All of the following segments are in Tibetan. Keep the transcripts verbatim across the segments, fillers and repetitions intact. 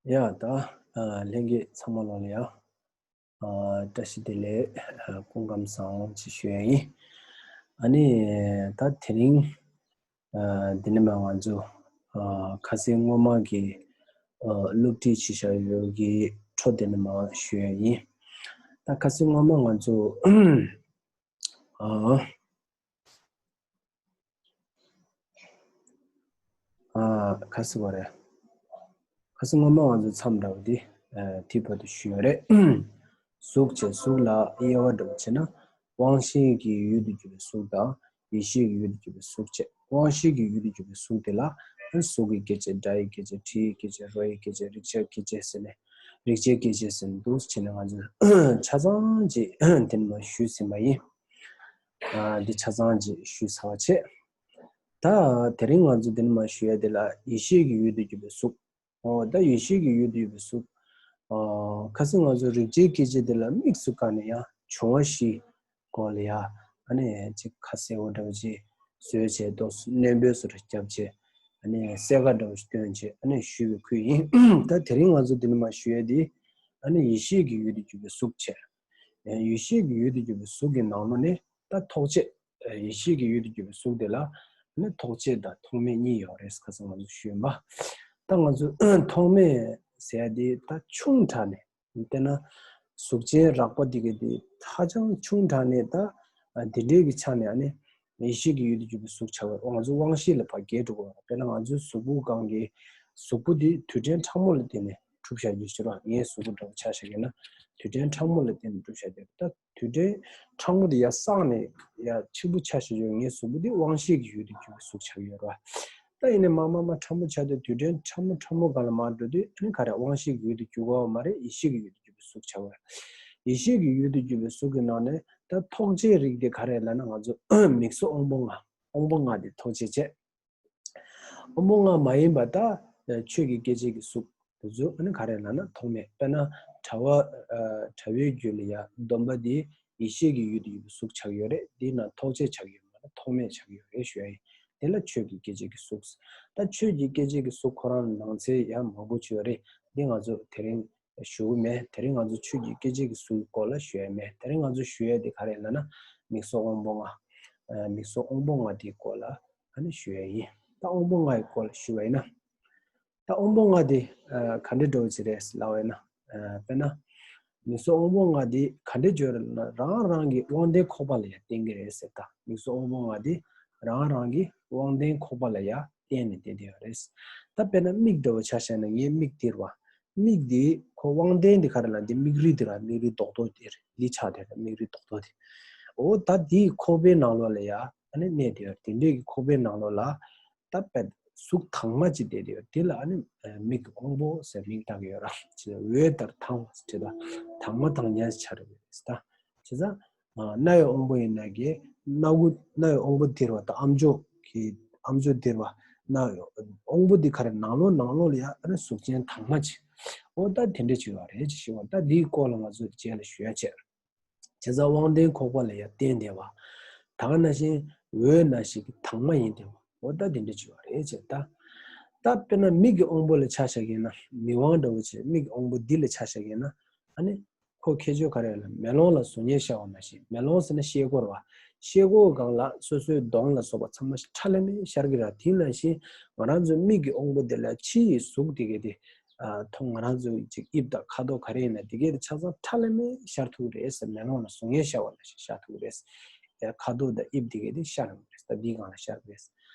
ཡ་ད་ཨ་ལྷན་རྒྱས་ཚང་མ་ལོ་ལ་ཡ་ཨ་བཀྲ་ཤིས་བདེ་ལེགས། ཨ་སྐུ་ཁམས་བཟང་ཅེས་ཞུ་ཡ་ཡིན། ཨ་ནི་ད་དེ་རིང་ཨ་འདི་ནས་མར་ང་ཚོ་ཨ་ཁ་སང་སྔོན་མ་གི་ཨ་སློབ་ཁྲིད་བྱེད་བཞག་ཡོད་གི་འཕྲོ་འདི་ནས་མར་ཞུ་ཡ་ཡིན། ད་ཁ་སང་སྔོན་མ་ང་ཚོ་ཨ་ཨ་ཁ་སང་བ་རེད། ཁ་སང་སྔོན་མ་ང་ཚོ་མཚམས་འདྲ་བོ་འདི་ཨ་དེ་བར་དུ་ཞུས་ཡོད་རེད། གཟུགས་བྱས། གཟུགས་ལ་དབྱེ་བ་འདྲ་བོ་བྱས་ན། དབང་ཤེས་ཀྱི་ཡུལ་དུ་གྱུར་པའི་གཟུགས་དང་། ཡིད་ཤེས་ཀྱི་ཡུལ་དུ་གྱུར་པའི་གཟུགས་བྱས། དབང་ཤེས་ཀྱི་ཡུལ་དུ་གྱུར་པའི་གཟུགས་དེ་ལ་གཟུགས་ཀྱི་སྐྱེ་མཆེད། སྒྲ་ཡི་སྐྱེ་མཆེད། དྲི་ཡི་སྐྱེ་མཆེད། རོ་ཡི་སྐྱེ་མཆེད། རེག་བྱའི་སྐྱེ་མཆེད་ཟེར་ནས། རེག་བྱའི་སྐྱེ་མཆེད་ཟེར་ནས་འདུག་བྱས་ནས་ང་ཚོས་ཆ་ཚང་ཅིག་དེ་ནས་མར་ཞུས་ཟིན་པ་ཡིན། ཨ་འདི་ཆ་ཚང་ཅིག་ཞུས་ཚར་བ་བྱས། ད་དེ་རིང་ང་ཚོ་འདི་ནས་མར་ཞུ་ཡ་དེ་ལ་ཡིད་ཤེས་ཀྱི་ཡུལ་དུ་གྱུར་པའི་གཟུགས། འོ་ད་ཡིད་ཤེས་ཀྱི་ཡུལ་དུ་གྱུར་པའི་གཟུགས། ཨ་ཁ་སང་ང་ཚོ་རེག་བྱའི་སྐྱེ་མཆེད་དེ་ལ་དམིགས་སུ་བཀར་ནས་ཡང་བྱུང་བ་བཞིའི་སྐོར་ལ་ཡ་ཨ་ནི་ཅིག་ཁ་གསལ་བོ་འདྲ་བོ་ཅིག་བཟོས་བྱས་ཏོག་ཙམ་རྣོན་པོའི་བཟོ་འདྲ་བརྒྱབ་བྱས། ཨ་ནི་གསལ་ཁ་འདྲ་བོ་ཞིག་སྟོན་བྱས་ཨ་ནི་ཞུས་པའི་ཁུལ་ཡིན། ད་དེ་རིང་ང་ཚོ་འདི་ནས་མར་ཞུ་ཡ་དེ་ཨ་ནི་ཡིད་ཤེས་ཀྱི་ཡུལ་དུ་གྱུར་པའི་གཟུགས་བྱས། ཡིད་ཤེས་ཀྱི་ཡུལ་དུ་གྱུར་པའི་གཟུགས་ཀྱི་ནང་ལོགས་ནས་ད་ཐོགས་བཅས། ཡིད་ཤེས་ཀྱི་ཡུལ་དུ་གྱུར་པའི་གཟུགས་དེ་ལ་ནི་ཐོགས་བཅས་དང་ཐོགས་མེད་གཉིས་ཡོད་རེད། ཁ་སང་ང་ཚོ་ཞུས་ཡིན་པ། ད་ང་ཚོ་ཐོགས་མེད་ཟེར་ཡ་དེ་ད་ཆུང་དྲགས་ནས་བལྟས་ན་གཟུགས་ཅན་རགས་པ་དེ་ག་དེ་ཧ་ཅང་ཆུང་དྲགས་ནས། ད་དེ་འདྲའི་གི་ཆ་ནས་ཨ་ནི་ཡིད་ཤེས་ཀྱི་ཡུལ་དུ་གྱུར་པའི་གཟུགས་ཆགས་པ་ང་ཚོ་དབང་ཤེས་ལ་ཕར་རྒྱས་འགྲོ་དགོས། དཔེར་ན་ང་ཚོའི་གཟུགས་པོ་གང་གི་གཟུགས་པོ་དེ་དུས་དྲན་ཕྲ་མོ་ལ་བརྟེན་ནས་གྲུབ་བཞག་རྒྱུ་ཞིག་རེད། ངའི་གཟུགས་པོ་འདྲ་བོ་ཆ་བཞག་ཡིན་ན་དུས་དྲན་ཕྲ་མོ་ལ་བརྟེན་ནས་གྲུབ་བཞག་རྒྱུ། ད་དུས་དྲན་ཕྲ་མོ་དེ་ཡར་བསགས་ནས་ཡར་ཆེན་པོ་ཆ་བཞག་ཡོད། ངའི་གཟུགས་པོ་དེ་དབང་ཤེས་ཀྱི་ཡུལ་དུ་གྱུར་པའི་གཟུགས་ཆགས་ཡོད་རེད། ད་ཡིན་ནའི་མར་མར་མར་ཕྲ་མོ་ཆགས་དུས་དུས་དྲན་ཕྲ་མོ་ཕྲ་མོ་སྒང་ལ་མར་འགྲོ་དུས་ཨ་ནི་ག་རེ་དབང་ཤེས་ཀྱི་ཡུལ་དུ་གྱུར་གྱི་ཡོད་མ་རེད། ཡིད་ཤེས་ཀྱི་ཡུལ་དུ་གྱུར་པའི་གཟུགས་ཆགས་པ་རེད། ཡིད་ཤེས་ཀྱི་ཡུལ་དུ་གྱུར་པའི་གཟུགས་ཀྱི་ནང་ནས་ད་ཐོགས་བཅས་རིགས་དེ་ག་རེ་ལབ་ན་ང་ཚོ་མིག་གཟུགས་དབང་པོ་ལྔ། དབང་པོ་ལྔ་དེ་ཐོགས་བཅས་བྱས། དབང་པོ་ལྔ་མ་ཡིན་པ་ད་ཆོས་ཀྱི་སྐྱེ་མཆེད་ཀྱི་གཟུགས་དེ་ཚོ་ཨ་ནི་ག་རེ་ལབ་ན་ཐོགས་མེད། དཔེར་ན་དྲ་བ་ཨ་དྲ་བའི་རྒྱུད་ལ་ཡ་སྡོམ་པ་དེ་ཡིད་ཤེས་ཀྱི་ཡུལ་དུ་ཡོད་པའི་གཟུགས་ཆགས་ཡོད་རེད། དེའི་ནང་ཐོགས་བཅས་ཆགས་ཡོད་མ་རེད། ཐོགས་མེད་ཆགས་ཡོད་རེད་ཞུ་ཡ་ཡིན། དེ་ལ་ཆོས་ཀྱི་སྐྱེ་མཆེད་ཀྱི་གཟུགས། ད་ཆོས་ཀྱི་སྐྱེ་མཆེད་ཀྱི་གཟུགས་ཁོ་རང་ནང་ཚན་ཡང་མང་པོ་ཅིག་ཡོད་རེད། འདི་ང་ཚོ་དེ་རིང་ཞུ་གི་མེད། དེ་རིང་ང་ཚོ་ཆོས་ཀྱི་སྐྱེ་མཆེད་ཀྱི་གཟུགས་སྐོར་ལ་ཞུ་ཡ་མེད། དེ་རིང་ང་ཚོ་ཞུ་ཡ་དེ་ག་རེ་ལབ་ན་མིག་གཟུགས་དབང་པོ་ལྔ། ཨ་མིག་གཟུགས་དབང་པོ་ལྔ་དེའི་སྐོར་ལ་ཨ་ནི་ཞུ་ཡ་ཡིན། ད་དབང་པོ་ལྔ་ཡི་སྐོར་ལ་ཞུ་བ་ཡིན་ན། ད་དབང་པོ་ལྔ་དེ་ཨ་ག་འདྲ་འདྲ་བོ་ཅིག་རེད་ལབ་པ་ཡིན་ན། ཨ་དཔེར་ན། མིག་གཟུགས་དབང་པོ་ལྔ་དེ་ག་འདྲ་བརྗོད་རེད་ལབ་ན་རང་རང་གི་དབང་ལྡན་ཁོག་པ་ལ་ཡ་བརྟེན་གྱི་རེད་ཟེར། ད་མིག་གཟུགས་དབང་པོ་ལྔ་དེ་རང་རང་གི་དབང་ལྡན་ཁོག་པ་ལ་ཡ་བརྟེན་ནས་བསྡད་བསྡད་ཡོད་རེད། ད་དཔེར་ན་མིག་འདྲ་བོ་ཆ་བཞག་ན་ངའི་མིག་འདི་རེད་བ། མིག་འདི་ཁོ་དབང་ལྡན་འདི་ག་རེ་ལབ་ན་འདི་མིག་རིལ་འདི་ར། མིག་རིལ་རྡོག་རྡོག་འདི་རེད། འདི་ཆགས་བསྡད་རེད། མིག་རིལ་རྡོག་རྡོག་འདི། འོ་ད་འདིའི་ཁོག་པའི་ནང་ལོགས་ལ་ཡ་ཨ་ནི་གནས་བསྡད་ཡོད་རེད། དེ་འདྲའི་གི་ཁོག་པའི་ནང་ལོགས་ལ་ད་དཔེ་གཟུགས་དྭངས་མ་ཅིག་བསྡད་དེ་ཡོད། དེ་ལ་ཨ་ནི་ཨ་མིག་གི་དབང་པོ་ཟེར་མིང་བཏགས་ཡོད་ར། ཅེས་འོད་ལྟར་དྭངས་པ་ཟེར་དེ་ལ་དྭངས་མ་དྭངས་མ་ཆགས་རེད་ཟེར། ད་བྱས་ཙང་ཨ་རྣ་བའི་དབང་པོ་ཡིན་ན་གི་རྣ་བུ་རྣ་བའི་དབང་པོ་འདི་རེད་བ། ད་ཨམ་ཅོག་གི་ཨམ་ཅོག་འདི་རེད་བ། རྣ་བའི་དབང་པོ་འདི་ག་རེ་ནང་ལོགས་ནང་ལོགས་ལ་ཡ་ཨ་ནི་གཟུགས་ཅན་དྭངས་མ་ཅིག་འོ་ད་དེ་འདྲ་ཅིག་ཡོད་རེད་ཅེས་ཞུ་བ། ད་འདིའི་སྐོར་ལ་ང་ཚོ་རྗེས་ལ་ཞུ་ཡ་བྱས། བྱས་ཙང་དབང་ལྡན་ཁོག་པ་ལ་ཡ་བརྟེན་བསྡད་པ། ད་ག་ནང་བཞིན་འོད་ནང་བཞིན་གྱི་དྭངས་མ་ཡིན་བསྡད་པ། འོ་ད་དེ་འདྲ་བྱས་པ་རེད་ཅེས། ད་ད་དཔེར་ན་མིག་གི་དབང་པོ་ལ་ཆ་བཞག་ཡིན་ན། མིག་དབང་འདྲ་བོ་བྱས། མིག་གི་དབང་པོ་འདི་ལ་ཆ་བཞག་ཡིན་ན། ཨ་ནི་ཁོ་ཁྱད་ཆོས་ག་རེ་ལབ་ན་མེ་ལོང་ལ་གཟུགས་བརྙན་ཤར་བ་ནང་བཞིན། མེ་ལོང་ཟེར་ན་ཤེལ་སྒོ་རེད་བ། ཤེལ་སྒོ་སྒང་ལ་སོ་སོའི་གདོང་ལ་སོགས་པ་ཚང་མ་ཁྲ་ལམ་མེ་ཤར་གྱི་རེད། དེ་ནང་བཞིན་ང་རང་ཚོའི་མིག་གི་དབང་པོ་འདི་ལ་ཕྱི་ཡི་གཟུགས་དེ་ག་དེ་ཨ་མཐོང་། ང་རང་ཚོའི་ཅིག་དབྱིབས་དང་ཁ་དོག་ག་རེ་ཡིན་ན་དེ་གས་དེ་ཆ་ཚང་ཁྲ་ལམ་མེ་ཤར་ཐུབ་ཀྱི་རེད་ཟེར། མེ་ལོང་ལ་གཟུགས་བརྙན་ཤར་བ་ནང་བཞིན་ཤར་ཐུབ་ཀྱི་རེད། ཡ་ཁ་དོག་དང་དབྱིབས་དེ་གས་དེ་ཤར་ཡོང་གི་རེད། ད་འདིའི་སྒང་ལ་ཤར་གྱི་རེད།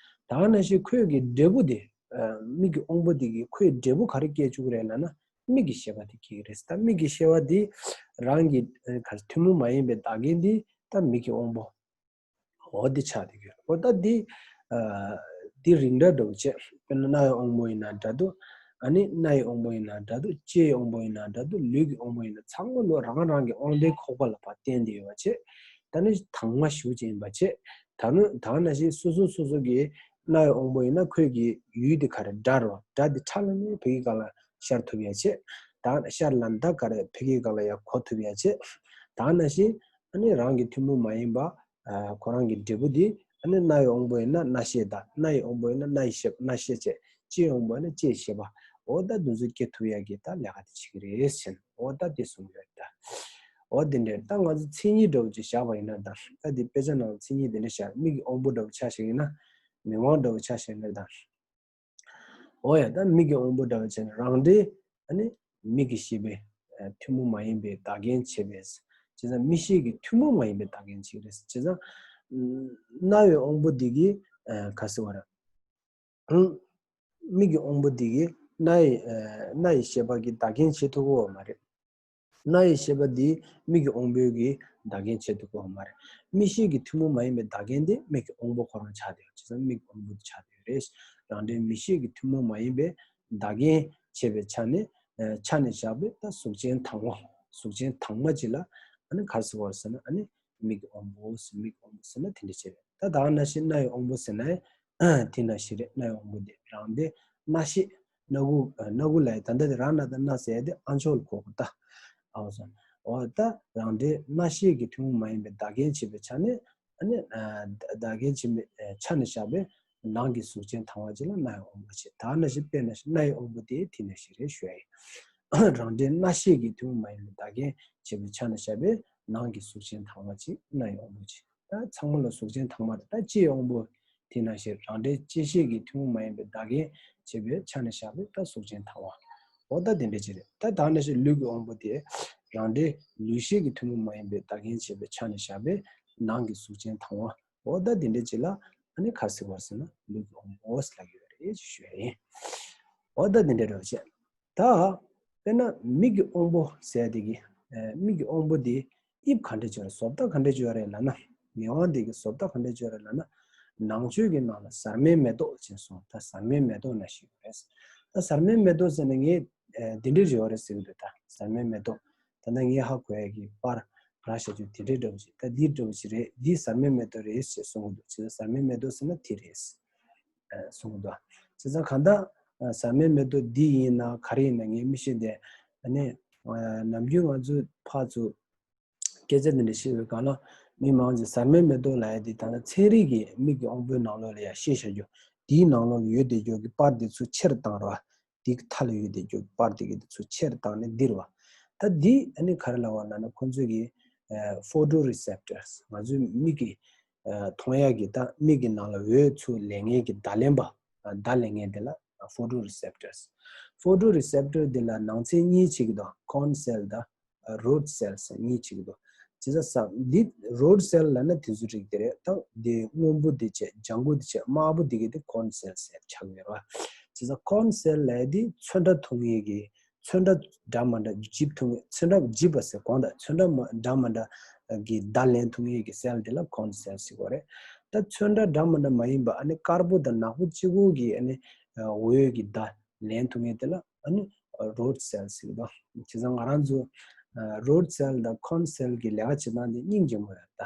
ད་ག་ནང་བཞིན་ཁོའི་གི་འབྲས་བུ་དེ་ཨ་མིག་གི་དབང་པོ་དེ་གི་ཁོའི་འབྲས་བུ་ག་རེ་སྐྱེ་བཅུག་གི་རེད་ལབ་ན་མིག་གི་ཤེས་པ་དེ་སྐྱེ་གི་རེད། ད་མིག་གི་ཤེས་པ་དེ་རང་གི་ཨ་ག་རེ་ཐུན་མོང་མ་ཡིན་པའི་བདག་རྐྱེན་དེ་ད་མིག་གི་དབང་པོ། འོ་འདི་ཆགས་བསྡད་ཡོད། འོ་ད་འདི་ཨ་འདི་རིགས་འདྲ་འདྲ་བོ་བྱས། དཔེར་ན་རྣ་བའི་དབང་པོ་ཡིན་ན་འདྲ་འདུག་ཨ་ནི་སྣ་ཡི་དབང་པོ་ཡིན་ན་འདྲ་འདུག་ལྕེ་ཡི་དབང་པོ་ཡིན་ན་འདྲ་འདུག་ལུས་ཀྱི་དབང་པོ་ཡིན་ན་ཚང་མ་ལོ་རང་རང་གི་དབང་ལྡན་ཁོག་པ་ལ་ཕར་བརྟེན་བསྡད་ཡོད་པ་བྱས། ད་ནི་དྭངས་མ་ཞེ་པོ་ཅིག་ཡིན་པ་བྱས། ད་ནི་ད་ག་ནང་བཞིན་སོ་སོ་སོ་སོ་གི་སྣ་ཡི་དབང་པོ་ཡིན་ན་ཁོས་ཀྱི་ཡུལ་དེ་ག་རེ་སྒྲ་རེད་བ། སྒྲ་དེ་ཁྲ་ལམ་མེ་ཕ་གི་སྒང་ལ་ཤར་ཐུབ་ཡ་བྱས། ད་ཤར་ལ་མདའ་ག་རེ་ཕ་གི་སྒང་ལ་ཡ་གོ་ཐུབ་ཡ་བྱས། ད་ག་ནང་བཞིན་ཨ་ནི་རང་གི་ཐུན་མོང་མ་ཡིན་པ། ཨ་ཁོ་རང་གི་འབྲས་བུ་འདི་ཨ་ནི་སྣ་ཡི་དབང་པོ་ཡིན་ན་སྣ་ཤེས་དང་། སྣ་ཡི་དབང་པོ་ཡིན་ན་སྣ་ཡི་ཤེས་སྣ་ཤེས་བྱས། ལྕེ་ཡི་དབང་པོ་ཡིན་ན་ལྕེ་ཤེས་པ། འོ་ད་དེ་ཚོ་སྐྱེ་ཐུབ་ཡ་གི་ད་ལས་ཀ་དེ་བྱེད་ཀྱི་རེད་ཟེར་ནས། འོ་ད་དེ་གསུངས་ཡོད་ད། འོ་དེ་འདྲ་ད་ང་ཚོ་མཚན་ཉིད་འདྲ་བོ་ཅིག་བཞག་པ་ཡིན་ན་ད། ད་དེ་དཔེ་ཆ་ནང་མཚན་ཉིད་དེ་འདྲ་བཞག་མིག་གི་དབང་པོ་འདྲ་བོ་ཆ་བཞག་ཡིན་ན། མིག་དབང་འདྲ་བོ་ཆ་བཞག་ན་ད། འོ་ཡ། ད་མིག་གི་དབང་པོ་འདྲ་བ་བྱས་ནས་རང་འབྲས་ཨ་ནི་མིག་གི་ཤེས་པས་ཐུན་མོང་མ་ཡིན་པའི་བདག་རྐྱེན་བྱེད་པས། བྱས་ཙང་མིག་ཤེས་ཀྱིས་ཐུན་མོང་མ་ཡིན་པའི་བདག་རྐྱེན་བྱེད་ཀྱི་རེད། བྱས་ཙང་རྣ་བའི་དབང་པོ་འདི་གིས་ག་ཟེར་བ་རེད། མིག་གི་དབང་པོ་འདི་གིས་རྣ་ཡི་རྣ་ཡི་ཤེས་པ་གིས་བདག་རྐྱེན་བྱེད་ཐུབ་ཀྱི་ཡོད་མ་རེད། རྣ་ཡི་ཤེས་པ་འདི་མིག་གི་དབང་པོའི་གི་བདག་རྐྱེན་བྱེད་ཐུབ་ཀྱི་ཡོད་མ་རེད། མིག་ཤེས་ཀྱི་ཐུན་མོང་མ་ཡིན་པའི་བདག་རྐྱེན་དེ་མིག་གི་དབང་པོ་ཁོ་རང་ཆགས་བསྡད་ཡོད། བྱས་ཙང་མིག་གི་དབང་པོ་དེ་ཆགས་བསྡད་ཡོད་རེད། རང་འབྲས་མིག་ཤེས་ཀྱི་ཐུན་མོང་མ་ཡིན་པའི་བདག་རྐྱེན་བྱེད་པའི་ཆ་ནས་ཆ་ནས་བཞག་པའི་ད་གཟུགས་ཅན་དྭངས་མ། གཟུགས་ཅན་དྭངས་མ་ཅིག་ལ་ཨ་ནི་ག་རེ་ཟེར་བ་ཟེར་ན། ཨ་ནི་མིག་གི་དབང་པོ་ཟེར། མིག་གི་དབང་པོ་ཟེར་ན་དེ་འདྲ་བྱས་པས། ད་ད་ག་ནང་བཞིན་རྣ་ཡི་དབང་པོ་ཟེར་ན་དེ་ནང་བཞིན་རེད། རྣ་ཡི་དབང་པོ་དེ་རང་འབྲས་རྣ་ཤེས། སྣ་ཁུག་སྣ་ཁུག་ལ་ཡ་ད་ལྟ་དེ་རང་སྣ་དང་སྣ་ཟེར་ཡ་དེ་ཨ་མཆོག་ལ་གོ་དགོས་ད། ཨའོ་སོ། འོ་ད་རང་འབྲས་སྣ་ཤེས་ཀྱི་ཐུན་མོང་མ་ཡིན་པའི་བདག་རྐྱེན་བྱེད་པའི་ཆ་ནས། ཨ་ནི་བདག་རྐྱེན་བྱེད་པའི་ཆ་ནས་བཞག་པའི་ནང་གི་གཟུགས་ཅན་དྭངས་མ་ཅིག་ལ་རྣ་ཡི་དབང་པོ་བྱས། ད་ག་ནང་བཞིན་དཔེར་ན་རྣ་ཡི་དབང་པོ་དེ་དེ་ནང་བཞིན་རེད་ཞུ་ཡ་ཡིན། རང་འབྲས་སྣ་ཤེས་ཀྱི་ཐུན་མོང་མ་ཡིན་པའི་བདག་རྐྱེན་བྱེད་པའི་ཆ་ནས་བཞག་པའི་ནང་གི་གཟུགས་ཅན་དྭངས་མ་ཅིག་རྣ་ཡི་དབང་པོ་བྱས། ད་ཚང་མ་ལ་གཟུགས་ཅན་དྭངས་མ་རེད། ད་ལྕེ་ཡི་དབང་པོ་དེ་ནང་བཞིན་རང་འབྲས་ལྕེ་ཤེས་ཀྱི་ཐུན་མོང་མ་ཡིན་པའི་བདག་རྐྱེན་བྱེད་པའི་ཆ་ནས་བཞག་པའི་ད་གཟུགས་ཅན་དྭངས་མ། འོ་ད་དེ་འདྲ་ཅིག་རེད། ད་ད་ནང་བཞིན་ལུས་ཀྱི་དབང་པོ་དེ་རང་འབྲས་ལུས་ཤེས་ཀྱི་ཐུན་མོང་མ་ཡིན་པའི་བདག་རྐྱེན་བྱེད་པའི་ཆ་ནས་བཞག་པའི་ནང་གི་གཟུགས་ཅན་དྭངས་མ། འོ་ད་དེ་འདྲ་ཅིག་ལ་ཨ་ནི་ག་རེ་ཟེར་བ་ཟེར་ན་ལུས་ཀྱི་དབང་པོ་ཟེར་ལབ་ཀྱི་ཡོད་རེད་ཅེས་ཞུ་ཡ་ཡིན། འོ་ད་དེ་འདྲ་རེད་བྱས། ད་དཔེར་ན་མིག་གི་དབང་པོ་ཟེར་དེ་གི་ཨ་མིག་གི་དབང་པོ་དེ་དབྱིབས་ག་འདྲ་ཅིག་ཡོད་རེད། བཟོ་ལྟ་ག་འདྲ་ཅིག་ཡོད་རེད་ལབ་ན། མིག་དབང་དེ་གི་བཟོ་ལྟ་ག་འདྲ་ཅིག་ཡོད་རེད་ལབ་ན། ནང་ཆོས་ཀྱི་ནང་ལ་ཟར་མའི་མེ་ཏོག་ཅེས་གསུངས། ད་ཟར་མའི་མེ་ཏོག་ནང་བཞིན་རེད། ད་ཟར་མའི་མེ་ཏོག་ཟེར་ན་ངས་ཨ་འདི་འདྲ་ཅིག་ཡོད་རེད་ཟེར་གི་འདུག་ད་ཟར་མའི་མེ་ཏོག་ད་ལྟ་ངས་ཧ་གོ་ཡ་གི་པར་ར་ཤ་ཅུ་དེ་འདྲའི་འདྲ་བོ་ཅིག་ད་འདི་འདྲ་བོ་ཅིག་རེད། འདི་ཟར་མའི་མེ་ཏོག་རེད་ཅེས་གསུང་གི་འདུག་ཅེས་ཟར་མའི་མེ་ཏོག་ཟེར་ན་དེ་རེད་ཨ་གསུང་གི་འདུག་བྱས་ཙང་གང་ལྟར་ཨ་ཟར་མའི་མེ་ཏོག་འདི་ཡིན་ན་ག་རེ་ཡིན་ན་ངས་མི་ཤེས་ཏེ། ཨ་ནི་ཨ་ནམ་རྒྱུན་ང་ཚོ་ཕར་ཚུར་སྐད་ཆ་འདི་འདྲ་བཤད་པའི་སྒང་ལ་མི་མང་ཆེ་ཟར་མའི་མེ་ཏོག་ལབ་ཡ་འདི་ད་ལྟ་ཚན་རིག་གི་མིག་གི་དབང་པོའི་ནང་ལོགས་ལ་ཡ་བཤད་བཞག་རྒྱུ། འདིའི་ནང་ལོགས་ལ་ཡོད་བསྡད་རྒྱུ་གི་པར་འདི་ཚུར་ཆེར་བཏང་རོགས། འདི་གི་མཐའ་ལ་ཡོད་བསྡད་རྒྱུ་པར་འདི་གི་འདི་ཚུར་ཆེར་བཏང་ནས་འདིར་བ། ད་འདི་ཨ་ནི་ག་རེ་ལབ་པ་ལབ་ན་ཁོང་ཚོས་ཀྱི་ཨ་photoreceptors། ང་ཚོའི་མིག་གི་ཨ་མཐོང་ཡ་གི་ད་མིག་གི་ནང་ལ་འོད་ཚུར་ལེན་མཁན་གྱི་བརྡ་ལེན་པ། ཨ་བརྡ་ལེན་མཁན་དེ་ལ་photoreceptors། photoreceptor་འདི་ལ་ནང་ཚན་གཉིས་ཕྱེ་གི་འདུག cone cell་དང་rod cell་ཟེར་གཉིས་ཕྱེ་གི་འདུག་བྱས་ཙང་འདི་rod cell་ལབ་ན་དེ་ཚོ་རིགས་དེ་རེད། ད་འདི་སྔོན་པོ་འདི་བྱས། ལྗང་གུ་འདི་བྱས། དམར་པོ་འདི་གི་དེ་cone cell་ཟེར་ཆགས་ཡོད་རེད་བ། བྱས་ཙང་cone cell་ལབ་ཡ་འདི་ཚོན་ཁྲ་མཐོང་ཡས་ཀྱི་ཚོན་ཁྲ་འདྲ་མི་འདྲ་འཇིབ་ཐུབ་མཁན། ཚོན་ཁྲ་འཇིབ་པ་ཟེར་གོང་དང་། ཚོན་ཁྲ་མ་འདྲ་མི་འདྲ་གི་བརྡ་ལེན་ཐུབ་མཁན་གྱི་cell་དེ་ལ་cone cell་ཟེར་གྱི་ཡོད་རེད། ད་ཚོན་ཁྲ་འདྲ་མི་འདྲ་མ་ཡིན་པ་ཨ་ནི་དཀར་པོ་དང་ནག་པོ་གཅིག་པོ་གི་ཨ་ནི་འོད་ཀྱི་བརྡ་ལེན་ཐུབ་མཁན་དེ་ལ་ཨ་ནི་rod cell་ཟེར་གྱི་འདུག་བྱས་ཙང་ང་རང་ཚོ་rod cell་དང་cone cell་གི་ལས་ཀ་བྱེད་སྟངས་དེ་སྙིང་རྗེ་མོ་ཡོད་རེད། ད་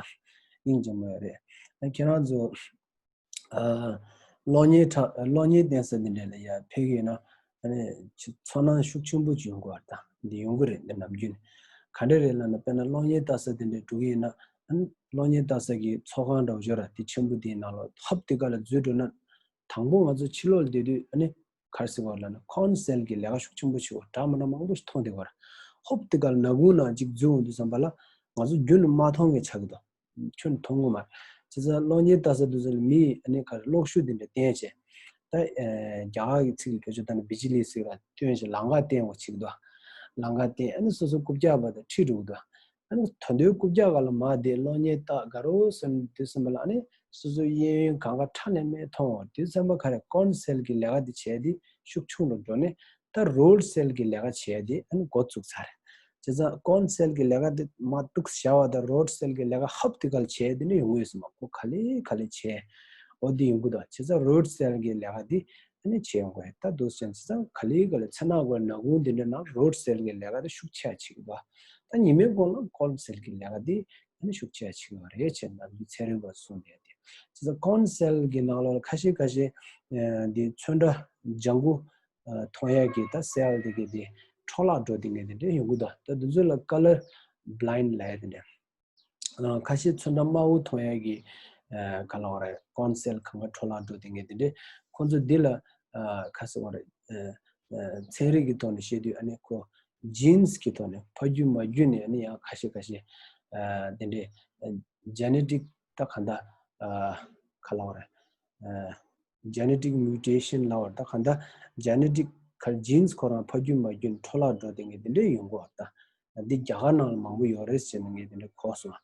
སྙིང་རྗེ་མོ་ཡོད་རེད། ཁྱེད་རང་ཚོ་ཨ་གློག་བརྙན་འཁྲབ། གློག་བརྙན་བསྟན་ས་འདི་འདྲ་ལ་ཡར་ཕེབས་ཀྱི་ཡོད་ན། ཨ་ནི་ཚོར་སྣང་ཤུགས་ཆེན་པོ་ཅིག་ཡོང་གི་ཡོད་རེད། ད་འདི་ཡོང་གི་རེད། འདི་ནམ་རྒྱུན་ག་འདྲ་རེད་ལབ་ན། དཔེར་ན་གློག་བརྙན་ལྟ་ས་འདི་འདྲ་འགྲོ་གི་ཡིན་ན། ཨ་ནི་གློག་བརྙན་ལྟ་ས་གི་ཚོགས་ཁང་འདྲ་བོ་ཅིག་ཡོད་རེད། དེ་ཆེན་པོ་དེའི་ནང་ལོགས་ཧོབ་དེ་ག་ལ་འཛུལ་འགྲོ་ན། དང་པོ་ང་ཚོ་ཕྱི་ལོགས་ལ་བསྡད་དུས་ཨ་ནི་ག་རེ་ཟེར་དགོས་ལབ་ན། cone cell་གི་ལས་ཀ་ཤུགས་ཆེན་པོ་བྱེད་དགོས། འདྲ་མི་འདྲ་མང་པོ་ཞིག་མཐོང་བསྡད་ཀྱི་ཡོད་རེད། ཧོབ་དེ་ག་ལ་ནག་ཁུང་ནང་ཅིག་འཛུལ་འོང་དུས་ཙམ་པ་ལ་ང་ཚོ་རྒྱུན་ལ་མ་མཐོང་མཁན་ཆགས་ཀྱི་འདུག་ཁྱོན་མཐོང་གི་མ་རེད། བྱས་ཙང་གློག་བརྙན་ལྟ་ས་དུས་ཙམ་ལ་མིས་ཨ་ནི་ག་རེ་གློག་ཤུགས་དེ་འདྲ་བསྟན་བྱས། ད་ཨ་རྒྱ་གར་གྱི་ཚིག་ལ་བེད་སྤྱོད་བཏང་ན་བི་ཇི་ལི་ཟེར་བ་སྟོན་བྱས། ལམ་ཁ་བསྟན་འོ་ཅིག་འདུག་ལམ་ཁ་བསྟན། ཨ་ནི་སོ་སོ་རྐུབ་བཀྱག་བར་དུ་ཁྲིད་འགྲོ་གི་འདུག་ཨ་ནི་ད་དུང་རྐུབ་བཀྱག་སྒང་ལ་མར་བསྡད་གློག་བརྙན་ལྟ་དགའ་རོགས་ཟེར་དུས་ཙམ་པ་ལ། ཨ་ནི་སོ་སོའི་གཡས་གཡོན་གང་ག་ཁྲ་ནས་མེད་མཐོང་བ། དུས་ཙམ་པ་ག་རེ་cone cell་གི་ལས་ཀ་དེ་བྱས་དེ་ཤུགས་ཆུང་རུ་འགྲོ་ནས། ད་rod cell་གི་ལས་ཀ་བྱས་དེ་ཨ་ནི་འགོ་བཙུགས་ཚར། བྱས་ཙང་cone cell་གི་ལས་ཀ་དེ་མར་འདུག་བཞག་པ་དང་rod cell་གི་ལས་ཀ་ཧོབ་དེ་ག་ལ་བྱས་དེ་ནི་ཡོང་གི་ཡོད་ཟེར་མ། ཁོ་ག་ལེ་ག་ལེ་བྱས། འོ་དེ་ཡོང་གི་འདུག་བྱས་ཙང་rod cell་གི་ལས་ཀ་དེ་ཨ་ནི་བྱས་ཡོང་གི་རེད། ད་འདུག་སེ་བྱས་ཙང་ག་ལེ་ག་ལེ་ཚེར་ནག་གི་ནག་ཁུང་དེ་འདྲ་ནང་rod cell་གི་ལས་ཀ་དེ་ཤུགས་ཆེ་བྱེད་ཀྱི་འདུག་ད་ཉི་མའི་གོང་ལ་cone cell་གི་ལས་ཀ་དེ་ཨ་ནི་ཤུགས་ཆེ་བྱེད་ཀྱི་རེད་ཅེས་ནམ་རྒྱུན་ཚན་རིག་པ་གསུངས་བསྡད་དེ། བྱས་ཙང་cone cell་གི་ནང་ལོགས་ལ་ཁ་ཤས་ཁ་ཤས་ཨ་འདི་ཚོན་ཁྲ་ལྗང་གུ་ཨ་མཐོང་ཡ་གི་ད་cell་དེ་གི་དེ་འཕྲོ་བརླག་འགྲོ་དེ་ངས་དེ་འདྲ་ཡོང་གི་འདུག་ད་དེ་ཚོ་ལ་colour blind་ལབ་ཡ་དེ་འདྲ། ཨ་ཁ་ཤས་ཚོན་ཁྲ་དམར་པོ་མཐོང་ཡ་གི་ཨ་ག་ལབ་དགོས་རེད། cone cell་གང་ག་འཕྲོ་བརླག་འགྲོ་དེ་ངས་དེ་འདྲ། ཁོང་ཚོ་འདི་ལ་ཨ་ག་ཟེར་དགོས་རེད། ཨ་ ཚན་རིག་གི་ཐོག་ནས་བཤད་དུས་ཨ་ནི་ཁོ་genes་གི་ཐོག་ནས་ཕ་རྒྱུད་མ་རྒྱུད་ནས་ཨ་ནི་ཡང་ཁ་ཤས་ཁ་ཤས་དེ་འདྲའི་genetic་ད་ག་འདྲ་ག་ལབ་དགོས་རེད། genetic mutation་ལབ་དགོས་རེད། ད་ག་འདྲ་genetic་ག་genes་ཁོ་རང་ཕ་རྒྱུད་མ་རྒྱུད་འཕྲོ་བརླག་འགྲོ་དེ་འདྲའི་འདི་འདྲའི་ཡོང་གི་ཡོད་རེད། ད་འདི་རྒྱ་གར་ནང་ལ་མང་པོ་ཡོད་རེད་ཟེར་ནས་ངས་དེ་འདྲ་གོ་སོང་།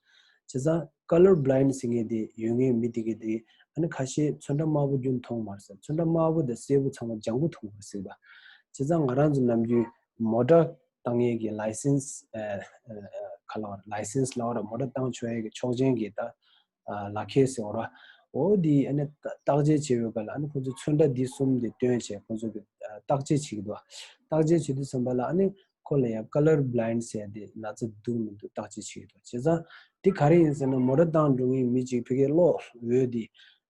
བྱས་ཙང་color blind་ཟེར་མཁན་དེ་ཡོད་མཁན་མི་དེ་གི་དེ་ཨ་ནི་ཁ་ཤས་ཚོན་ཁྲ་དམར་པོ་རྒྱུན་མཐོང་མ་རེད་ཟེར། ཚོན་ཁྲ་དམར་པོ་དང་སེར་པོ་ཚང་མ་ལྗང་གུ་མཐོང་གི་རེད་ཟེར་བ། བྱས་ཙང་ང་རང་ཚོ་ནམ་རྒྱུན་མོ་ཊ་བཏང་ཡས་ཀྱི་license་ཨ་ཨ་ཨ་ག་ལབ་དགོས་རེད། license་ལབ་དགོས་རེད། མོ་ཊ་བཏང་ཆོག་ཡས་ཀྱི་ཆོག་མཆན་གྱི་ད་ཨ་ལག་ཁྱེར་ཟེར་བ་རེད། འོ་དེ་ཨ་ནི་བརྟག་དཔྱད་བྱེད་པའི་སྐབས་ལ་ཨ་ནི་ཁོ་ཚོས་ཚོན་ཁྲ་འདི་གསུམ་དེ་སྟོན་བྱས་ཁོ་ཚོ་གི་ཨ་བརྟག་དཔྱད་བྱེད་ཀྱི་འདུག་བརྟག་དཔྱད་བྱེད་དུས་ཙམ་པ་ལ་ཨ་ནི་ཁོ་ལ་ཡང་color blind་ཟེར་ཏེ་ན་ཚ་འདུག་མི་འདུག་བརྟག་དཔྱད་བྱེད་ཀྱི་འདུག་བྱས་ཙང་དེ་ག་རེ་ཡིན་ཟེར་ན་མོ་ཊ་བཏང་འགྲོ་མཁན་མི་གཅིག་ཕ་གིའི་གློག་འོད་དེ་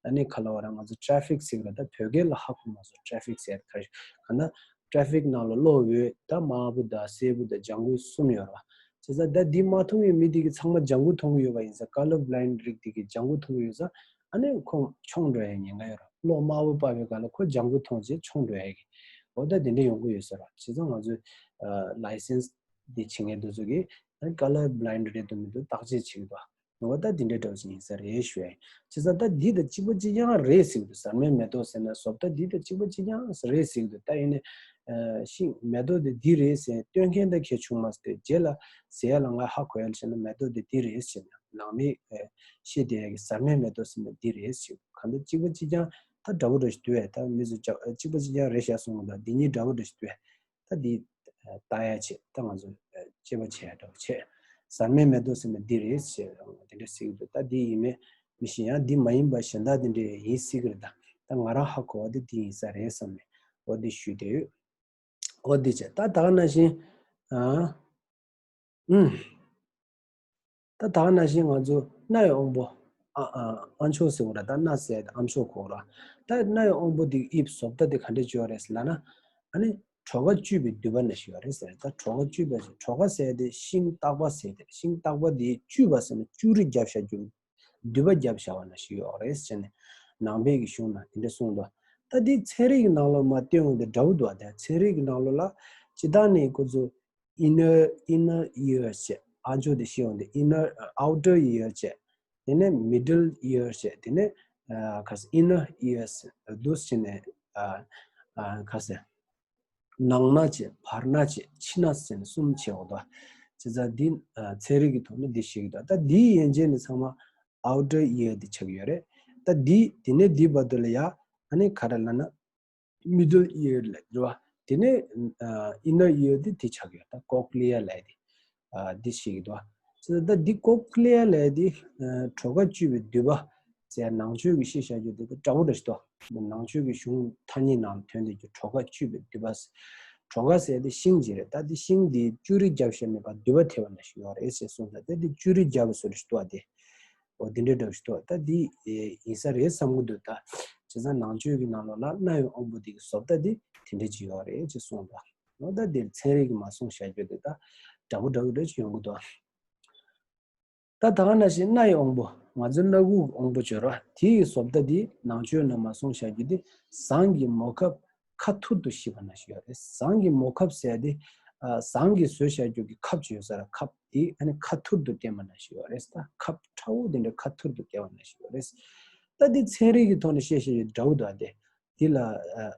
ཨ་ནི་ག་ལབ་དགོས་རེད། ང་ཚོ་traffic་ཟེར་གི་རེད། ད་བོད་སྐད་ལ་ཧ་གོ་མ་སོང་། traffic་ཟེར་ག་རེ་ག་ན་traffic་ནང་ལ་གློག་འོད་ད་དམར་པོ་དང་སེར་པོ་དང་ལྗང་གུ་གསུམ་ཡོད་རེད། བྱས་ཙང་ད་འདི་མ་མཐོང་བའི་མི་དེ་གི་ཚང་མ་ལྗང་གུ་མཐོང་གི་ཡོད་པ་ཡིན་ཙང་color blind་རིགས་དེ་གི་ལྗང་གུ་མཐོང་གི་ཡོད་ཙང་ཨ་ནི་ཁོ་མཆོང་འགྲོ་ཡའི་ཉེན་ཁ་ཡོད་རེད། གློག་དམར་པོ་སྤར་བའི་སྐབས་ལ་ཁོ་ལྗང་གུ་མཐོང་བྱས་མཆོང་འགྲོ་ཡ་གི། འོ་ད་དེ་འདྲ་ཡོང་གི་ཡོད་ས་རེད། བྱས་ཙང་ང་ཚོས་ཨ་license་འདི་བྱེད་མཁན་དེ་ཚོ་གིས་ཨ་ནི་color blind་རེད་འདུག་མི་འདུག་བརྟག་དཔྱད་བྱེད་ཀྱི་འདུག་འོ་ད་དེ་འདྲ་འདྲ་བོ་ཞིག་ཡིན་ས་རེད་ཞུ་ཡ་ཡིན། བྱས་ཙང་ད་འདི་དང་གཅིག་པ་གཅིག་རྐྱང་རེད་ཟེར་གྱི་འདུག་ཟར་མའི་མེ་ཏོག་ཟེར་ན་བཟོ་ལྟ་འདི་དང་གཅིག་པ་གཅིག་རྐྱང་རེད་ཟེར་གྱི་འདུག་ད་ཡིན་ནའི་ཨ་ཤིང་མེ་ཏོག་དེ་འདི་རེད་ཟེར་སྟོན་མཁན་དང་ཁྱད་ཆུང་མ་ཟེར། རྗེས་ལ་ཟེར་ཡ་ལ་ང་ཧ་གོ་ཡ་ལ་བྱས་ན་མེ་ཏོག་དེ་འདི་རེད་ཟེར་ན། ནང་མི་ཨེ་ཤེས་བསྡད་ཡ་གི་ཟར་མའི་མེ་ཏོག་ཟེར་ན་འདི་རེད་ཟེར། གང་ལྟར་གཅིག་པ་གཅིག་རྐྱང་ད་འདྲ་པོ་འདྲ་ཞིག་འདུག་ཨེ། ད་མི་ཚོ་ཅག་ཨེ་གཅིག་པ་གཅིག་རྐྱང་རེད་བཞག་སོང་། ད་འདི་གཉིས་འདྲ་པོ་འདྲ་ཞིག་འདུག་ཨེ། ད་འདི་ཨེ་ལྟ་ཡ་ཆེད་ད་ང་ཚོ་ཨེ་དཔྱད་པ་བྱེད་ཡ་འདྲ་པོ་བྱེད། ཟར་མའི་མེ་ཏོག་ཟེར་ན་འདི་རེད་ཟེར་དེ་འདྲ་ཟེར་གི་འདུག་ད་འདི་ཡིན་མིན་མི་ཤེས། ཡང་འདི་མ་ཡིན་པ་གཞན་དག་འདི་འདྲ་ཡིན་སྲིད་གི་རེད། ད་ད་ང་རང་ཧ་གོ་བ་འདི་འདི་ཡིན་ས་རེད་བསམ་ནས་འོ་འདི་ཞུས་བསྡད་ཡོད། འོ་འདི་བྱས་ད་ད་ག་ནང་བཞིན་ཨ། ཨུམ། ད་ད་ག་ནང་བཞིན་ང་ཚོ་སྣ་ཡི་དབང་པོ། ཨ་ཨ་ཨ་མཆོག་ཟེར་བ་ར་ད་སྣ་ཟེར་ཏེ་ཨ་མཆོག་གོ་ར། ད་སྣ་ཡི་དབང་པོ་འདི་དབྱིབས་བཟོ་ལྟ་དེ་ག་འདྲ་བྱས་ཡོད་རེད་ཟེར་ལབ་ན། ཨ་ནི་གྲོ་ག་བཅུད་པའི་མདུད་པ་ནང་བཞིན་ཡོད་རེད་ཟེར། ད་གྲོ་ག་བཅུད་པའི་གྲོ་ག་ཟེར་ཏེ་ཤིང་སྟག་པ་ཟེར་ཏེ་ཤིང་སྟག་པ་འདི་བཅུད་པ་ཟེར་ན་བཅུད་རིགས་བརྒྱབ་བཞག་རྒྱུ། མདུད་པ་བརྒྱབ་བཞག་པ་ནང་བཞིན་ཡོད་རེད་ཟེར་ནས་ནང་པའི་གི་གཞུང་ནང་དེ་འདྲ་གསུངས་འདུག་ད་འདི་ཚན་རིག་གི་ནང་ལོགས་མར་བཏོན་འོང་དེ་འདྲ་པོ་འདུག་དེ་ཚན་རིག་གི་ནང་ལོགས་ལ་སྤྱིར་བཏང་ནས་ཁོ་ཚོ། inner inner ear་བྱས། ཨ་མཆོག་དེ་ཤེས་ཡོང་དེ་inner outer ear་བྱས། དེ་ནས་middle ear་བྱས། དེ་ནས་ཨ་ཁ་ས་inner ears་འདུག་བྱས་ནས་ཨ་ཨ་ཁ་ས་ནང་སྣ་བྱས། བར་སྣ་བྱས། ཕྱི་སྣ་ཟེར་ནས་གསུམ་བྱས་འོ་དོ། བྱས་ཙང་འདི་ཨ་ཚན་རིག་གི་ཐོག་ནས་འདི་ཤེས་ཀྱི་འདུག་ད་འདིའི་ཡན་ཆད་ནི་ཚང་མ་outer ear་འདི་ཆགས་ཡོད་རེད། ད་འདི་དེ་ནས་འདི་བར་དུ་ལ་ཡ་ཨ་ནི་ག་རེ་ལབ་ན། middle ear་ལ་རེད་བ། དེ་ནས་ཨ་inner ear་དེ་དེ་ཆགས་ཡོད། ད་cochlea་ལབ་དེ་ཨ་དེ་ཤེས་ཀྱི་འདུག་བ། ད་འདི་cochlea་ལབ་དེ་ཨ་གྲོ་ག་བཅུད་པའི་མདུད་པ་ཟེར་ནང་ཆོས་ཀྱི་ཤེས་བྱ་རྒྱུ་དེ་ད་འདྲ་པོ་འདྲ་ཞིག་འདུག་ནང་ཆོས་ཀྱི་གཞུང་ཐ་སྙད་ནང་ཐོན་དེ་རྒྱུ་གྲོ་ག་བཅུད་པའི་མདུད་པ། གྲོ་ག་ཟེར་དེ་ཤིང་ཅིག་རེད། ད་དེ་ཤིང་དེ་བཅུད་རིགས་བརྒྱབ་བཞག་མེད་པར་མདུད་པ་ཐེབས་པ་ནང་བཞིན་ཡོད་རེད་ཅེས་གསུངས། ད་དེ་དེ་བཅུད་རིགས་བརྒྱབ་པའི་བཟོ་འདྲ་ཞིག་འདུག་བ་དེ། འོ་དེ་འདྲའི་འདྲ་བོ་ཞིག་འདུག་ད་འདི་ཨེ་ཡིན་ས་རེད་བསམ་གྱི་འདུག་ད་བྱས་ཙང་ནང་ཆོས་ཀྱི་ནང་ལོགས་ལ་སྣ་ཡི་དབང་པོ་འདི་གི་བཟོ་ལྟ་འདི་དེ་འདྲ་ཅིག་ཡོད་རེད་ཅེས་གསུངས་པ། འོ་ད་འདིར་ཚན་རིག་གིས་མ་གསུངས་བཞག་རྒྱུ་དེ་ད་འདྲ་པོ་འདྲ་པོ་འདྲ་ཅིག་ཡོང་གི་འདུག་ད་ད་ག་ནང་བཞིན་སྣ་ཡི་དབང་པོ་ང་ཚོའི་སྣ་ཁུག་གི་དབང་པོ་བརྗོད་ར་དེ་ཡི་བཟོ་ལྟ་འདི་ནང་ཆོས་ནང་མ་གསུངས་བཞག་རྒྱུ་དེ་ཟངས་ཀྱི་མོ་ཁབ་ཁ་ཐུར་དུ་བཤིག་པ་ནང་བཞིན་ཡོད་རེད། ཟངས་ཀྱི་མོ་ཁབ་ཟེར་ཡ་དེ་ཨ་ཟངས་ཀྱིས་བཟོས་བཞག་རྒྱུ་གི་ཁབ་ཅིག་ཡོད་ས་ར། ཁབ་དེ་ཨ་ནི་ཁ་ཐུར་དུ་བསྟན་པ་ནང་བཞིན་ཡོད་རེད། ད་ཁབ་ཁྲ་བོ་དེ་འདྲ་ཁ་ཐུར་དུ་བསྟན་པ་ནང་བཞིན་ཡོད་རེད། ད་འདི་ཚན་རིག་གི་ཐོག་ནས་བཤད་བཤད་ཡོད་འདྲ་བོ་འདུག་ཨ་དེ་འདི་ལ་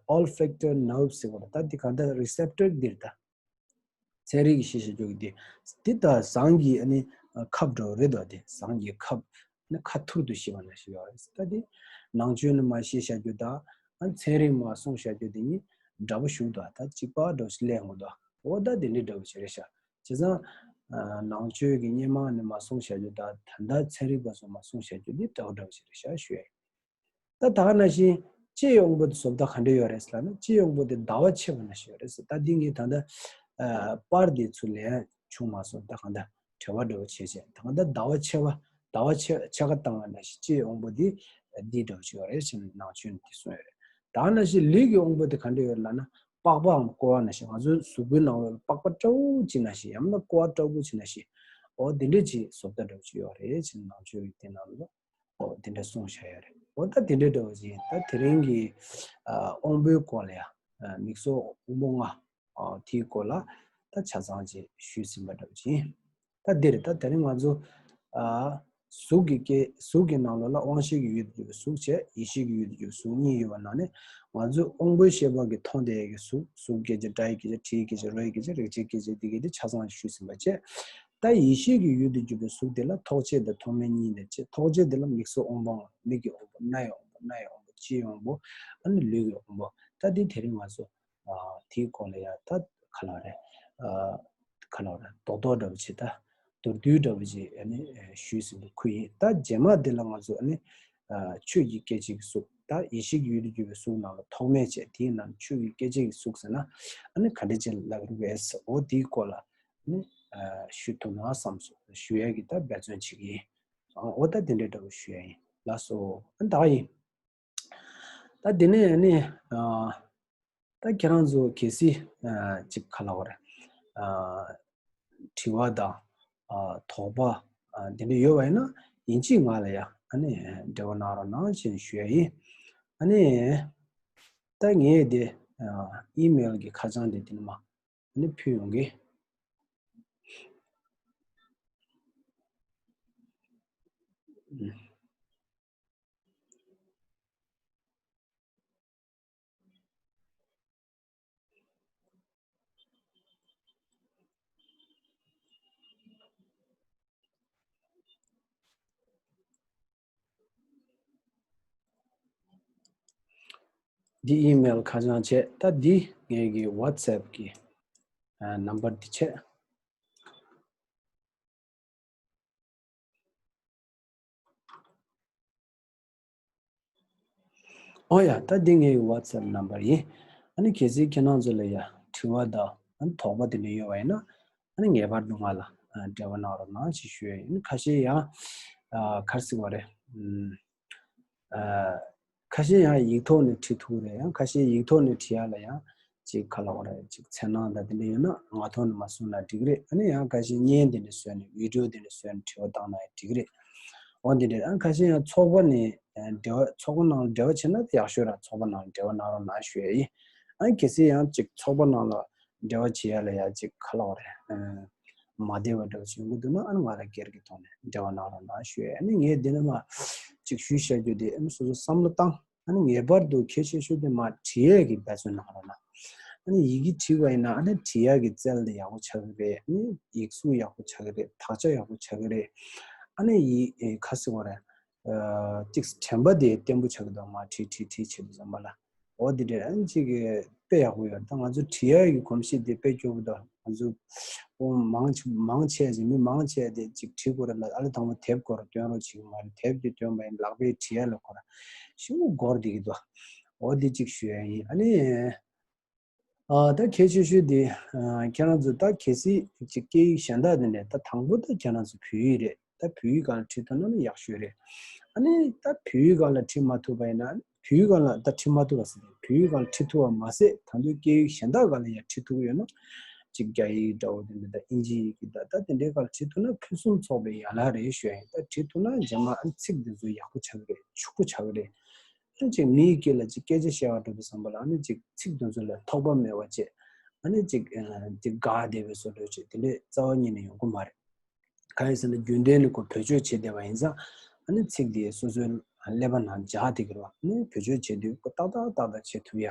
ཨ་olfactory nerve་ཟེར་བ་རེད། ད་འདི་གང་ལྟར་receptor་འདིར་ད་ཚན་རིག་གི་བཤད་བཤད་རྒྱུ་གི་དེ་འདི་ད་ཟངས་ཀྱི་ཨ་ནི་ཁབ་འདྲ་བོ་རེད་འདུག་ཨ་དེ་ཟངས་ཀྱི་ཁབ་ནི་ཁ་ཐུར་དུ་བཤིག་པ་ནང་བཞིན་ཡོད་རེད། ད་དེ་ནང་ཆོས་ནས་མར་བཤད་བཞག་རྒྱུ་དང་ཨ་ཚན་རིག་མར་གསུངས་བཞག་རྒྱུ་དེ་གཉིས་འདྲ་པོ་ཞིག་འདུག་ད་གཅིག་པ་འདྲ་བོ་ཞིག་སླེབས་ཡོང་གི་འདུག་འོ་ད་དེ་འདྲའི་འདྲ་བོ་ཞིག་རེད་ཤག་བྱས་ཙང་ཨ་ནང་ཆོས་ཀྱི་སྔོན་མ་ནས་མར་གསུངས་བཞག་རྒྱུ་དང་ད་ལྟ་ཚན་རིག་པ་ཚོས་མར་གསུངས་བཞག་རྒྱུ་འདི་འདྲ་པོ་འདྲ་བོ་ཞིག་རེད་ཤག་ཞུ་ཡ་ཡིན། ད་ད་ག་ནང་བཞིན་ལྕེ་ཡི་དབང་པོ་དེ་བཟོ་ལྟ་ག་འདྲ་ཡོད་རེད་ཟེར་ལབ་ན། ལྕེ་ཡི་དབང་པོ་དེ་ཟླ་བ་ཕྱེད་པ་ནང་བཞིན་ཡོད་རེད་ཟེར། ད་འདི་ངས་ད་ལྟ་ཨ་པར་དེ་ཚུར་ལེན་བྱུང་མ་སོང་། ད་གང་ལྟར་བྲེལ་བ་འདྲ་བོ་བྱས་བྱས་ད་གང་ལྟར་ཟླ་བ་ཕྱེད་པ་ཟླ་བ་ཕྱེད་ཕྱེད་ཀ་བཏང་བ་ནང་བཞིན་ལྕེ་ཡི་དབང་པོ་དེ་འདི་འདྲ་བོ་ཅིག་ཡོད་རེད་ཟེར་ནས་ནང་ཆོས་ནས་འདི་གསུངས་ཡོད་རེད། ད་ག་ནང་བཞིན་ལུས་ཀྱི་དབང་པོ་དེ་ག་འདྲ་ཡོད་ལབ་ན། པགས་པའམ་ཀོ་བ་ནང་བཞིན་ང་ཚོའི་གཟུགས་པོའི་ནང་ལ་པགས་པ་འདྲ་བོ་ཅིག་ནང་བཞིན་ཡང་ན་ཀོ་བ་འདྲ་བོ་ཅིག་ནང་བཞིན་འོ་འདི་འདྲ་ཅིག་བཟོ་ལྟ་འདྲ་བོ་ཅིག་ཡོད་རེད་ཟེར་ནས་ནང་ཆོས་ཀྱི་དེ་ནང་ལ། ཨོ་དེ་འདྲ་གསུངས་བཞག་ཡོད་རེད། ཨོ་ད་དེ་འདྲ་འདྲ་བོ་ཅིག་ཡིན། ད་དེ་རིང་གི་ཨ་དབང་པོའི་སྐོར་ལ་ཡ་ ཨ་མིག་སོགས་དབང་པོ་ལྔ། ཨ་དེའི་སྐོར་ལ་ད་ཆ་ཚང་ཅིག་ཞུས་ཟིན་པ་འདྲ་པོ་ཅིག་ཡིན། ད་འདིར་ད་དེ་རིང་ང་ཚོ་ཨ་གཟུགས་ཀྱི་སྐད་གཟུགས་ཀྱི་ནང་ལོགས་ལ་དབང་ཤེས་ཀྱི་ཡུལ་དུ་གྱུར་པའི་གཟུགས་བྱས། ཡིད་ཤེས་ཀྱི་ཡུལ་དུ་གྱུར་པའི་གཟུགས་གཉིས་ཡོད་པ་ནང་ནས། ང་ཚོས་དབང་པོའི་ཤེས་པ་གིས་མཐོང་བསྡད་ཡས་ཀྱི་གཟུགས། གཟུགས་སྐད་ཅིག་སྒྲ་ཡི་སྐད་ཅིག་དྲི་ཡི་སྐད་ཅིག་རོ་ཡི་སྐད་ཅིག་རེག་བྱའི་སྐད་ཅིག་འདི་གའི་དེ་ཆ་ཚང་ཞུས་ཟིན་པ་བྱས། ད་ཡིད་ཤེས་ཀྱི་ཡུལ་དུ་གྱུར་པའི་གཟུགས་དེ་ལ་ཐོགས་བཅས་དང་ཐོགས་མེད་གཉིས་ལས་སྐྱེ། ཐོགས་བཅས་དེ་ལ་མིག་སོགས་དབང་པོ་ལྔ། མིག་གི་དབང་པོ། རྣ་ཡི་དབང་པོ། སྣ་ཡི་དབང་པོ། ལྕེའི་དབང་པོ། ཨ་ནི་ལུས་ཀྱི་དབང་པོ། ད་འདི་དེ་རིང་ང་ཚོ་ཨ་དེའི་སྐོར་ལ་ཡ་ད་ག་ལབ་རེད། ཨ་ག་ལབ་རེད། རྡོག་རྡོག་འདྲ་པོ་ཅིག་ད་མདོར་བསྡུས་འདྲ་པོ་ཅིག་ཨ་ནི་ཨ་ཞུས་ཟིན་པའི་ཁུལ་ཡིན། ད་རྗེས་མ་འདི་ལ་ང་ཚོ་ཨ་ནི་ཨ་ཆོས་ཀྱི་སྐད་ཅིག་གི་གཟུགས། ད་ཡིད་ཤེས་ཀྱི་ཡུལ་དུ་གྱུར་པའི་གཟུགས་རྣམས་ལ་ཐོགས་མེད་བྱས། དེའི་ནང་ཆོས་ཀྱི་སྐད་ཅིག་གི་གཟུགས་ཟེར་ན་ཨ་ནི་ག་འདྲ་ཅིག་ལབ་ཀྱི་རེད་ཟེར། འོ་དེའི་སྐོར་ལ་ཨ་ནི་ཨ་ཞུ་ཐུབ་ན་བསམ་སོང་། ཞུ་ཡ་གི་ད་འབད་བརྩོན་བྱེད་ཀྱི་ཡིན། ཨ་འོ་ད་དེ་འདྲའི་འདྲ་པོ་ཞུ་ཡ་ཡིན། ལགས་སོ། ཨ་ད་ག་ཡིན། ད་དེ་ནས་ཨ་ནི་ཨ་ད་ཁྱེད་རང་ཚོ་གལ་སྲིད་ཨ་ཅིག་ག་ལབ་དགོས་རེད། ཨ་དྲི་བ་དང་ཨ་དོགས་པ་ཨ་དེ་འདྲ་ཡོད་པ་ཡིན་ན་ཡིན་གཅིག་ང་ལ་ཡ་ཨ་ནི་འབྲེལ་བ་གནང་རོགས་གནང་ཞེས་ཞུ་ཡ་ཡིན། ཨ་ནི་ད་ངས་དེ་ཨ་ཨི་མེལ་གྱི་ཁ་བྱང་དེ་དེ་ནས་མར་ཨ་ནི་ཕུལ་ཡོང་གི། འདི་ཨི་མེལ་ཁ་བྱང་བྱས། ད་འདི་ངའི་གི་ཝ་ཊི་སེབ་གི་ཨ་ནམ་བར་འདི་བྱས། ཨོ་ཡ། ད་འདི་ངའི་ཝ་ཊི་སེབ་ནམ་བར་ཡིན། ཨ་ནི་གལ་སྲིད་ཁྱེད་རང་ཚོ་ལ་ཡ་དྲི་བ་དང་ཨ་ནི་དོགས་པ་དེ་འདྲ་ཡོད་པ་ཡིན་ན་ཨ་ནི་ངེས་པར་དུ་ང་ལ་ཨ་འབྲེལ་བ་གནང་རོགས་གནང་ཞེས་ཞུ་ཡ་ཡིན། ཁ་ཤས་ཡང་ཨ་ག་རེ་ཟེར་དགོས་རེད། ཨ་ཁ་ཤས་ཡང་ཡིག་ཐོག་ནས་བྲིས་ཐུབ་ཀྱི་རེད། ཡང་ཁ་ཤས་ཡིག་ཐོག་ནས་བྲིས་ཡ་ལ་ཡང་ཅིག་ག་ལབ་དགོས་རེད། ཅིག་འཚེར་སྣང་དང་དེ་འདྲ་ཡོད་ན་ངག་ཐོག་ནས་མར་གསུངས་ན་འགྲིག་གི་རེད། ཨ་ནི་ཡང་ཁ་ཤས་བརྙན་དེ་འདྲ་བཟོས་ནས་བི་ཌི་ཡོ་དེ་འདྲ་བཟོས་ནས་དྲི་བ་བཏང་ན་ཡང་འགྲིག་གི་རེད། འོ་འདི་འདྲ། ཨ་ཁ་ཤས་ཡང་ཚོགས་པ་ནས་ཨ་འབྲེལ་བ་ཚོགས་པ་ནང་ལ་འབྲེལ་བ་བྱས་ན་དེ་ཡག་ཤོས་རེད། ཚོགས་པ་ནང་ལ་འབྲེལ་བ་གནང་རོགས་གནང་ཞུ་ཡ་ཡིན། ཨ་ནི་གལ་སྲིད་ཡང་ཅིག་ཚོགས་པ་ནང་ལ་འབྲེལ་བ་བྱེད་ཡ་ལ་ཡ་ཅིག་ག་ལབ་དགོས་རེད། ཨ་མ་བདེ་བ་འདྲ་བོ་ཞིག་ཡོང་གི་འདུག་ན་ཨ་ནི་ང་ལ་སྒེར་གྱི་ཐོག་ནས་འབྲེལ་བ་གནང་རོགས་གནང་ཞུ་ཡ་ཡིན། ཨ་ནི་ངས་འདི་ནས་མར་ཅིག་ཞུས་བཞག་རྒྱུ་དེ་ཨ་ནི་སོ་སོ་བསམ་བློ་བཏང་། ཨ་ནི་ངེས་པར་དུ་གལ་ཆེ་ཤོས་དེ་མར་བྲིས་ཡས་ཀྱི་འབད་བརྩོན་གནང་རོགས་གནང་། ཨ་ནི་ཡི་གེ་བྲིས་པ་ཡིན་ན་ཨ་ནི་བྲིས་ཡས་ཀྱི་རྩལ་དེ་ཡག་པོ་ཆགས་ཀྱི་རེད། ཨ་ནི་ཡིག་གཟུགས་ཡག་པོ་ཆགས་ཀྱི་རེད། དག་ཆ་ཡག་པོ་ཆགས་ཀྱི་རེད། ཨ་ནི་ཡི་ཨེ་ག་རེ་ཟེར་དགོས་རེད། ཨ་ཅིག་དྲན་པ་དེ་བརྟན་པོ་ཆགས་ཀྱི་འདུག་མར་བྲིས་བྲིས་བྲིས་བྱེད་དུས་ཙམ་པ་ལ། འོ་འདི་འདྲ། ཨ་ནི་ཅིག་དཔེ་ཡག་པོ་ཡོད། ད་ང་ཚོ་བྲིས་ཡ་གི་གོམས་གཤིས་དེ་དཔེ་སྐྱོ་པོ་འདུག་ང་ཚོ་ཨོ་མང་ཆེ་མང་ཆེ་ཅིག་མི་མང་ཆེ་དེ་ཅིག་བྲིས་དགོས་རེད་ལ། ཨ་ལས་དང་པོ་དེབ་སྐོར་སྟོན་རོགས་བྱེད་ཀྱི་མ་རེད། དེབ་ཀྱི་སྟོན་པ་ཡིན། ལག་པས་བྲིས་ཡ་ལ་ཁོ་ར་ཞེ་པོ་འགོར་བསྡད་ཀྱི་འདུག་འོ་འདི་ཅིག་ཞུ་ཡ་ཡིན། ཨ་ནི་ཨ་ད་གལ་ཆེ་ཤོས་དེ་ཨ་ཁྱེད་རང་ཚོ་ད་གལ་སྲིད་ཅིག་སྐད་ཡིག་གཞན་དག་དེ་འདྲ། ད་དང་པོ་ད་ཁྱེད་རང་ཚོ་བོད་ཡིག་རེད། ད་བོད་ཡིག་སྒང་ལ་བྲིས་ཐུབ་ན་ནི་ཡག་ཤོས་རེད། ཨ་ནི་ད་བོད་ཡིག་སྒང་ལ་བྲིས་མ་ཐུབ་པ་ཡིན་ན། བོད་ཡིག་སྒང་ལ་ད་བྲིས་མ་ཐུབ་པ་ཟེར་ཏེ། བོད་ཡིག་སྒང་ལ་བྲིས་ཐུབ་པ་མ་ཟད་ད་དུང་སྐད་ཡིག་གཞན་དག་སྒང་ལ་ཡང་བྲིས་ཐུབ་ཀྱི་ཡོད་ན། ཅིག་རྒྱ་ཡིག་འདྲ་བོ་དེ་འདྲ་དང་ཨིན་ཇི་ཡིག་གི་ད་ད་དེ་འདྲའི་སྒང་ལ་བྲིས་ཐུབ་ན་ཕུན་སུམ་ཚོགས་པའི་ཡན་ལག་རེད་ཞུ་ཡ་ཡིན། ད་བྲིས་ཐུབ་ན་རྗེས་མ་ཨ་ནི་ཚིག་འདི་ཚོ་ཡག་པོ་ཆགས་ཀྱི་རེད། ཕྱུག་པོ་ཆགས་ཀྱི་རེད། ཨ་ནི་ཅིག་མིའི་སྐད་ལ་ཅིག་སྐད་ཆ་བཤད་པ་འགྲོ་དུས་ཙམ་པ་ལ་ཨ་ནི་ཅིག་ཚིག་དེ་ཚོ་ལ་ཐོགས་པ་མེད་པ་བྱས། ཨ་ནི་ཅིག་ཨ་ཅིག་འགག་བསྡད་པའི་བཟོ་འདྲ་བྱས། དེ་འདྲའི་རྩ་བ་ཉིད་ནས་ཡོང་གི་མ་རེད། གང་ཡིན་ཟེར་ན་རྒྱུན་ལྡན་ནས་ཁོ་བེད་སྤྱོད་བྱེད་བསྡད་པ་ཡིན་ཙང་། ཨ་ནི་ཚིག་དེ་སོ་སོའི་ཀླད་པ་ནང་འཇགས་བསྡད་ཀྱི་རེད་བ། ཨ་ནི་བེད་སྤྱོད་བྱེད་དུས་ཁོ་ཏག་ཏག་ཏག་ཏག་བྱེད་ཐུབ་ཡ།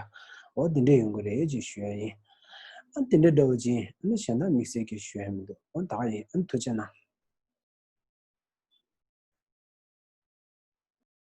འོ་དེ་འདྲ་ཡོང་གི་རེད་ཅེས་ཞུ་ཡ་ཡིན། ཨ་དེ་འདྲ་འདྲ་བོ་ཅིག་ཨ་ནི་གཞན་དག་དམིགས་བསལ་གྱི་ཞུ་ཡ་མི་འདུག་འོ་ད་ག་ཡིན། ཨ་ནི་ཐུགས་རྗེ་གནང་།